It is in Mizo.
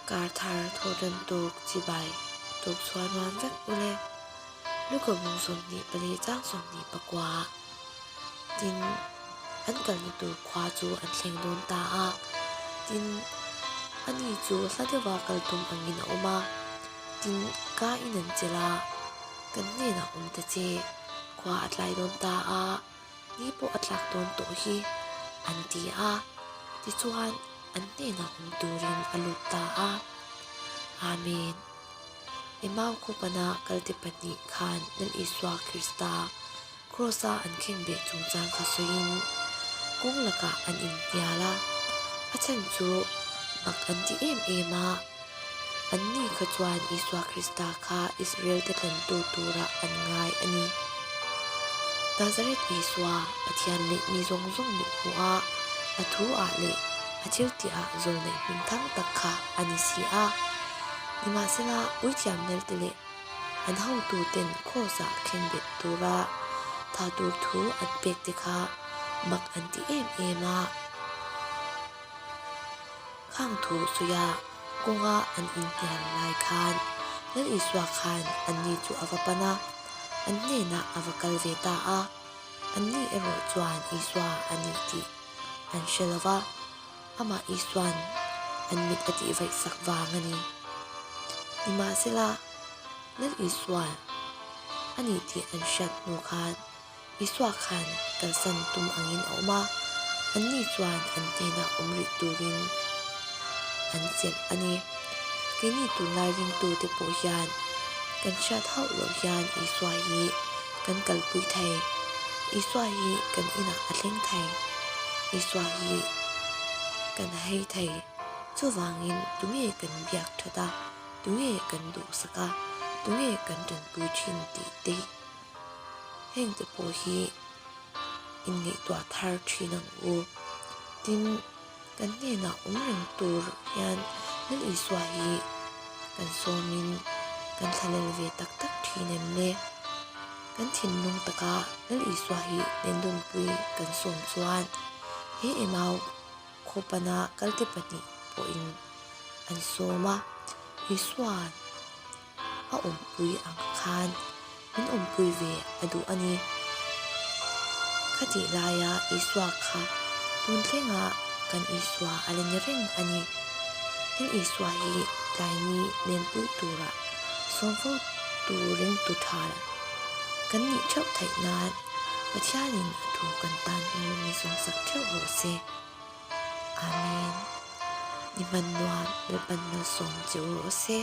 Kar thar thawhdan tuk chibai tuk chhuah nuam vek ule. Luka bung 24 chang 24 Tin, an kalna tur khua chu an thleng dawn ta a. Tin, ani chu hla deuha kal tum angin a awm a. Tin, ka in an chelh a, kan hnenah awm ta che, khua a tlai dawn ta a, ni pawh a tlak dawn tawh hi, an ti a. Tichuan, an hnenah awm turin a lut ta a. Amen. Emau khawpana kalte pahnih khan Lal Isua Krista Kraws-a an khengbeh chungchang kha sawiin kawng lakah an inhnial a, a chhan chu mak an ti em em a. Anni kha chuan Isua Krista kha Israel-te tlantu turah an ngai a ni. Nazareth Isua, Pathian leh mi zawng zawng mit hmuh a, a thu ah leh a thil tih ah zawlneih hming thang tak kha a ni si a. Nimahsela, puithiam nelte leh an hotu ten Kraws ah khengbet tura tha tur thu an pek te kha mak an ti em em a. Khang thu sawi a kawnga an inhnial lai khan Lal Isua khan anni chu a va pan a, an hnenah a va kal ve ta a. Anni erawh chuan Isua a ni tih an hre lo va, amah Isua'n an mit a tihvaih sak vang a ni. Nimahsela, Lal Isua a ni tih an hriat hnu khan Isua khan kalsan tum angin a awm a, anni chuan an hnenah awm rih turin an chelh a ni. Keini tunlai ringtute pawh hian kan hriat hauh loh hian Isua hi kan kalpui thei. Isua hi kan inah a thleng thei. Isua hi kan hei thei. Chuvangin tunge kan biak that a, tunge kan duhsak a, tunge kan tanpui thin tih te hi Heng te pawh hi inngaihtuah thar thin ang u. Tin, kan hnenah awm reng tur hian Lal Isua hi kan sawmin kan thlalel ve tak tak thin em le? Kan thinlung taka Lal Isua hi nendunpui kan sawm chuan he Emau khawpana kalte pahnih pawhin an sawm a, Isua'n a awmpui ang khan min awmpui ve a duh a ni. Khatih laia Isua kha tun thlenga kan Isua a la ni reng a ni. Heng Isua hi tlaini lenpui tura sawm fo turin tu tha kan nih theuh theih nan Pathianin a thu kan tan hmel mi zawngsak theuh rawh se. Amen. Ni hman nuam Lalpan malsawm che u rawh se.